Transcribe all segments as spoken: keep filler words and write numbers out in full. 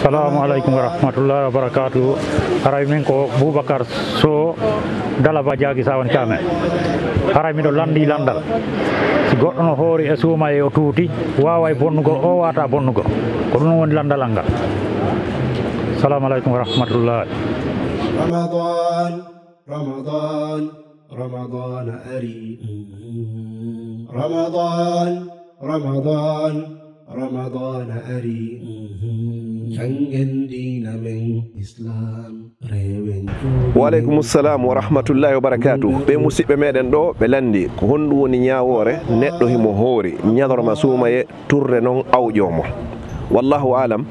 Assalamu alaikum wa rahmatullahi wa barakatuh. Haray min ko Boubacar Sow, Dalaba Jaagi Sawan Kame. Haray miɗo landi landal. Si goɗɗo no hoori e suumaye o tuuti, waaway bonnugol, o waata bonnugol. Ko ɗum woni landal angal. Assalamu alaikum wa rahmatullahi. Ramadan, Ramadan, Ramadan ari. Ramadan, Ramadan, Ramadan ari. Janngen diina men Islam, rewen. Wa alaikum salam wa rahmatullahi wa barakatuh. Ɓe musiɓɓe meɗen ɗo, ɓe landi ko honɗum woni ñaawoore neɗɗo himo hoori ñalorma suumaye, turre non awƴo mo. Wallahu alam.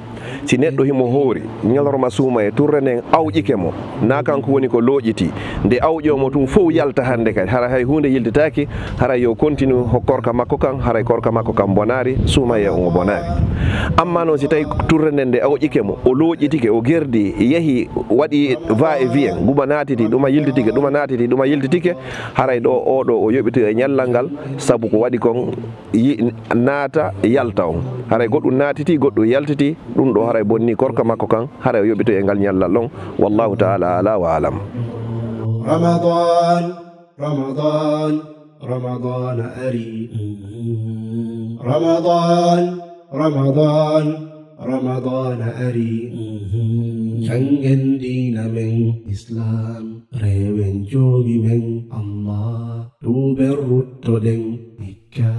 Si neɗɗo himo hoori ñalorma suumaye, turre nden awƴike mo, na kanko woni ko looƴiti. Nde awƴo mo tun fow yalta hande kadi, hara hay huunde yiltitaaki, hara yo kontinu ho korka makko kan, haray korka makko kan bonaari, suumaye on o bonaari. Amma non si tawi turre nden nde awƴike mo, o looƴitike, o gerdi, yehi, waɗi va et vient, guma naatiti, ɗuma yiltitike, ɗuma naatiti, ɗuma yiltitike, haray ɗo o ɗo o yoɓito e ñallal ngal, sabu ko waɗi kon yi-, naata, yalta on. Haray goɗɗum naatiti, goɗɗum yaltiti, ɗum ɗo haray bonni korka makko kan, haray o yoɓito e ngal ñallal on. Wallahu ta'ala ala wa alam. Ramadan, Ramadan, Ramadan ari. Ramadan, Ramadan, Ramadan ari. Janngen diina men Islam, rewen joomi men Allah, tuuben ruttoɗen, hikka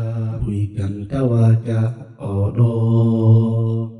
buy kan tawaaka o ɗo.